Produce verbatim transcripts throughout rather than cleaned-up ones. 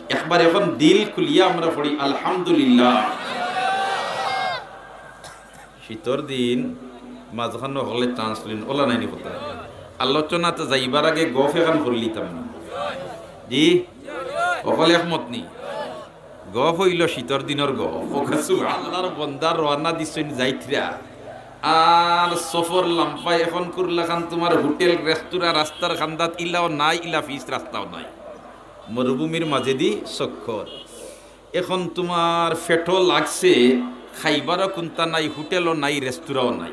একবার এখন দিল খুলিয়া আমরা পড়ি আলহামদুলিল্লাহ। শীতর দিন মাঝখানো হকলে chance লইন, অলা নায়নি কথা। আলোচনাত যাইবার আগে গফ এখান করিলিতাম না? জি, হকল একমত নি? গফ অইলো শীতর দিনর গফ। আল্লার বন্দা রওয়ানা দিছইন যাইত্রা, আর সফর লাম্বা। এখন কুরলাখান তুমার হোটেল, রেস্তোরাঁ, রাস্তার কান্দাত ইলাও নাই, ইলা পিচ রাস্তাও নাই, মরুভূমির মাজেদি চক্কর। এখন তুমার পেটো লাগছে, খাইবারও কুন্তা নাই, হোটেলও নাই, রেস্তোরাঁও নাই।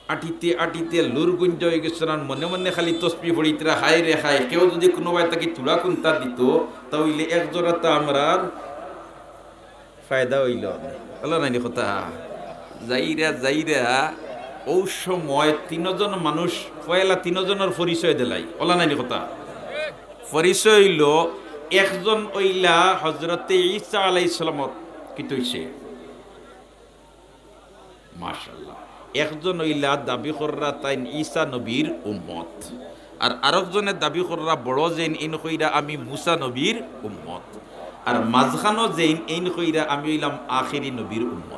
আটিতে আটিতে লুরগুঞ্জা অইগেছইন, আর মনে মনে খালি তসবি পড়িত্রা, হায় রে হায়, কেউ যুদি কুনুবায় থাকি থুড়া কুন্তা দিতো, তা অইলে এক জোড়াতা আমরার ফায়দা অইলো। অলা নায়নি কথা? যাইরা যাইরা অউ সময় তিনজন মানুষ, পয়লা তিনজনর পরিচয় দিলাই, অলা নায়নি কথা? পরিচয় অইলো, একজন অইলা হজরতে ঈসা আলাইহিস সালামর কিতা অইছে? মাশাআল্লাহ। একজন অইলা দাবি কররা তাইন ঈসা নবীর উম্মত, আর আরকজনে দাবি কররা বড় যেইন, এইন কইরা আমি মুসা নবীর উম্মত, আর মাঝখানো যেইন, এইন কইরা আমি অইলাম আখেরি নবীর উম্মত।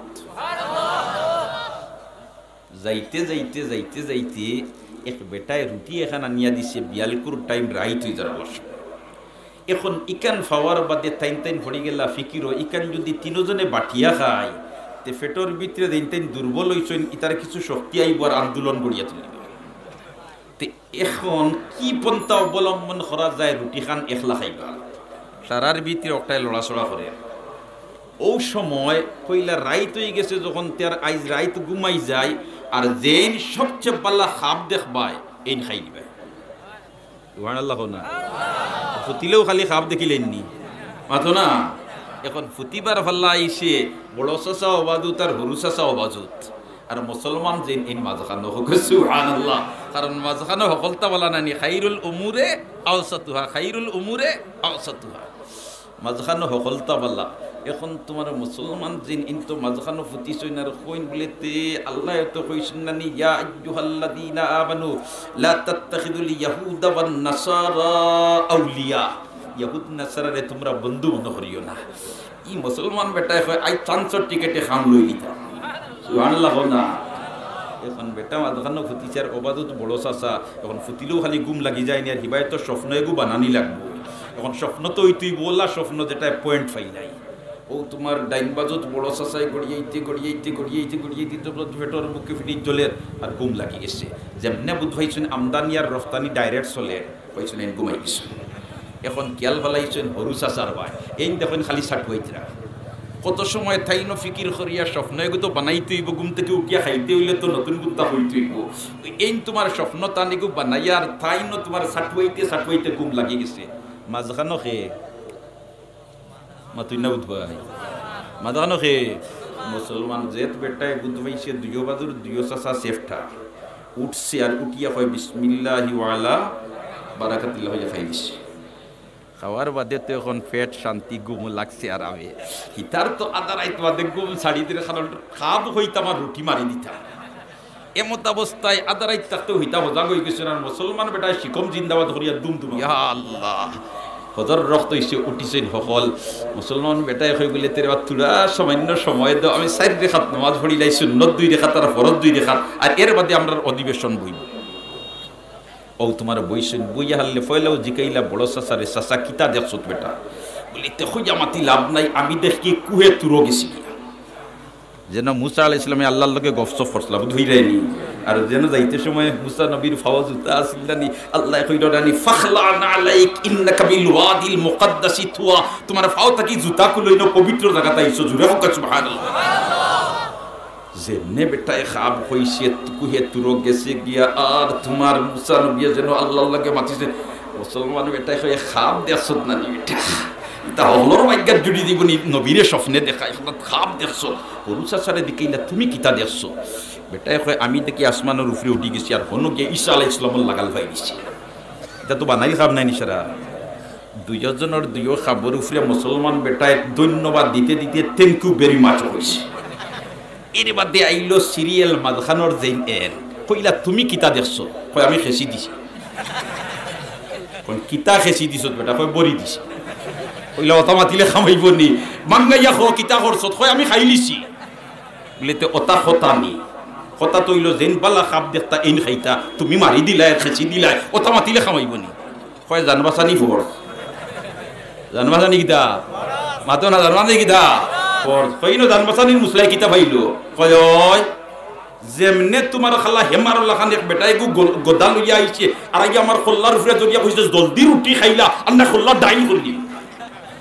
যাইতে যাইতে যাইতে যাইতে এক বেটায় রুটি এখান আনিয়া দিছে, বিয়ালকুর টাইম, রাইত অই যার অলা সময়। এখন ইখান পাওয়ার বাদে তাইন তাইন পড়ি গেলা ফিকিরো, ইখান যুদি তিনজনে বাটিয়া খায়, তে পেটর ভিতরে যেইন তাইন দুর্বল অইছইন, ইতার কিছু শক্তি আইবো আর আন্দোলন গড়িয়া তুলিবো। তে এখন কি পন্থা অবলম্বন করা যায় রুটিখান একলা খাইবার? সারার ভিতরে অকটায় লড়াচড়া করে। অউ সময় কইলা রাইত অইগেছে যখন, তে আর আইজ রাইত ঘুমাই যাই, আর যেইন সবচে বালা খাব দেখবায়, এইন খাইলিবায়। সুবহানাল্লাহ কও না। ফুতিলেও খালি খাব দেখিলাইন নি? মাতো না। এখন ফুতিবার পাল্লা আইছে, বড় চাচা অবাজুত আর হুরু চাচা অবাজুত। আর মুসলমান যেইন এইন মাঝখানো, কউক্কা সুবহানাল্লাহ। কারণ মাঝখানো হকলতা বালা নায়নি, খাইরুল উমুরে আওসাতুহা, খাইরুল উমুরে আওসাতুহা। মাঝখানো হকলতা বালা। এখন তুমার মুসলমান যেইন এইন তো মাঝখানো ফুতিছইন আর কইন বুলে তে আল্লায় তো কইছইন নানি, ইয়া আইয়ুহাল্লাযীনা আমানু লা তাত্তাখিযুল ইয়াহুদা ওয়ান নাসারা আউলিয়া। ইয়াহুদ নাসারারে তুমরা বন্ধু মনো করিও না। ই মুসলমান বেটায় কয়, আইজ চান্সর টিকেটে খাম লইলিতাম। সুবহানাল্লাহ কও না। এখন বেটা মাঝখানো ফুতিছে আর অবাজুত বড় চাচা, এখন ফুতিলেও খালি ঘুম লাগি যায়নি, আর হিবায় তো স্বপ্ন এগু বানানি লাগবো। এখন স্বপ্ন তো অইতই, অলা স্বপ্ন যেটায় পয়েন্ট পাই নাই। অউ তুমার ডাইন বাজুত বড় চাচায় গড়িয়াইতে গড়িয়াইতে গড়িয়াইতে গড়িয়াইতে তো পেটর ভুকে ফিরিত জ্বলের, আর ঘুম লাগি গেছে। যেমনে বুধ পাইছইন আমদানি আর রফতানি ডাইরেক্ট চলে, পাইছইন এইন ঘুমাই গেছইন। এখন খিয়াল ফালাইছইন হুরু চাচার বায়, এইন দেখইন খালি সাটুয়াইত্রা। কত সময় তাইনও ফিকির করিয়া স্বপ্ন এগু তো বানাইতে অইবো, ঘুম থাকি উঠিয়া খাইতে অইলে তো নতুন কুন্তা কইতে অইবো। এইন তুমার স্বপ্ন তান এগু বানাইয়া আর তাইনও তুমার সাটুয়াইতে সাটুয়াইতে ঘুম লাগি গেছে। মাঝখানো কে? মাতইন না বুধ ভাই। মাঝখানো কে? মুসলমান যেত বেটায় বুধ পাইছে দুইও বাজুর দুইও চাচা সেফটা। উঠছে আর উঠিয়া কয়, বিসমিল্লাহি ওয়া আলা বারাকাতিল্লাহ, অইয়া খাই দিছে। খাওয়ার বাদে তো এখন পেট শান্তি, ঘুম লাগছে আরামে। হিতার তো আধা রাইত বাদে ঘুম ছাড়ি দিলে, কারণ খাব অইতাম আর রুটি মারি দিতাম। এমত অবস্থায় আধা রাইত থাকতে হিতা হজাগ অইগেছইন, আর মুসলমান বেটায় শিকম জিন্দাবাদ করিয়া দুম দুম। ইয়া আল্লাহ, হজর রক্ত অইছে, উঠিছইন হকল। মুসলমান বেটায় কয় বুলে, তে রে বা থুড়া সামান্য সময় দেও, আমি চাইর রেখাত নামাজ পড়িলাই, সুন্নত দুই রেখাত আর ফরজ দুই রেখাত, আর এর বাদে আমরার অধিবেশন বইবো। অউ তুমার বইছইন, বইয়া হারলে পয়লাউ জিকাইলা বড় চাচারে, চাচা কিতা দেখছত বেটা? বুলে, তে কইয়া মাতি লাভ নাই, আমি দেখি কুহে তুরো গেছি গিয়া। যেন মুসা আলাইহিস সালামে আল্লার লগে গফসফ করছলা, বুঝ অইরায়নি? আর যেন যাইতে সময় মুসা নবীর ফাও জুতা আছিল নানি, আল্লায় কইরা নানি, "ফাখলা নালাইক ইন্নাকা বিল ওয়াদিল মুকাদ্দাসি তুওয়া।" তুমার ফাও থাকি জুতা খুলইন, পবিত্র জাগাত আইছো, জুরে কউক্কা সুবহানাল্লাহ। যেমনে বেটায় খাব কইছে, কুহে তুরো গেছে গিয়া, আর তুমার মুসা নবীয়ে যেন আল্লার লগে মাতিছে। মুসলমান বেটায় কয়, "খাব দেখছত নানি বেটা?" ইতা হকলর ভাগ্যত জুড়ি দিবো নি, নবীরে স্বপ্নে দেখা, এখন খাব দেখছো। হুরু চাচারে জিকাইলা, "তুমি কিতা দেখছো?" বেটায় কয়, "আমি দেখি আসমানর উপরে উঠি গেছি, আর হনো গিয়া ঈসা আলাইহিস সালামর লাগাল পাই গেছি।" ইতা তো বানাইল খাব নায়নি সারা। দুইও জনর দুইও খাবর উপরে মুসলমান বেটায় ধন্যবাদ দিতে দিতে thank you very much কইছে। এর বাদে আইলো সিরিয়াল মাঝখানর যেইন এন। কইলা, "তুমি কিতা দেখছো?" কয়, "আমি খেছি দিছি।" কইন, "কিতা খেছি দিছত বেটা?" কয়, "বড়ি দিছি।" অইলা অতা মাতিলে কামাইবো নি? মাঙ্গাইয়া কও, কিতা করছত? কয়, "আমি খাইলিছি।" বুলে, "তে অতা কথা নি? কথা তো অইলো, যেইন বালা খাপ দেখতা, এইন খাইতা। তুমি মারি দিলায়, খেচি দিলায়, অতা মাতিলে কামাইবো নি?" কয়, "জান বাচানি ফরজ।" জান বাচানি কিতা? মাতো না, জান বাচানি কিতা? ফরজ। কইন জান বাচানির মুসলায় কিতা পাইলো? কয়, "ওই, যেমনে তুমার খালা হেমার লাখান এক বেটায় গু-, গো-, গদা লইয়া আইছে, আর আগে আমার কল্লার উপরে ধরিয়া কইছে, 'জলদি রুটি খাইলা, আর না কল্লা ডাইল করলি।'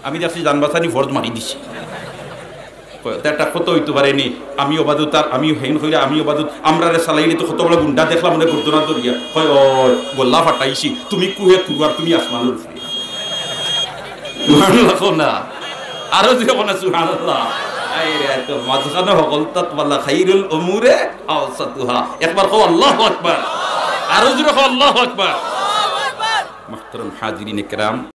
আমি দেখছি জান বাচানি ফরজ মারি দিছি।" কয়, "তে একটা কথা অইতো পারে নি, আমি অবাদত আর আমি হেইন কইরা আমি অবাদত, আমরারে চালাইলে তো কত বড় গুন্ডা দেখলাম, মনে করতো না ধরিয়া।" কয়, "ওই, গল্লা ফাটাইছি, তুমি কুহে তুরু আর তুমি আসমানর উপরে।" সুবহানাল্লাহ কও না। আরো জোরে কও না, সুবহানাল্লাহ। আরে, তো মাঝখানো হকলতাত বালা খাইরুল উমুরে আওসাতুহা। একবার কও, "আল্লাহু আকবার।" আরো জোরে কও, "আল্লাহু আকবার।" মুহতারাম হাজিরিনে কেরাম,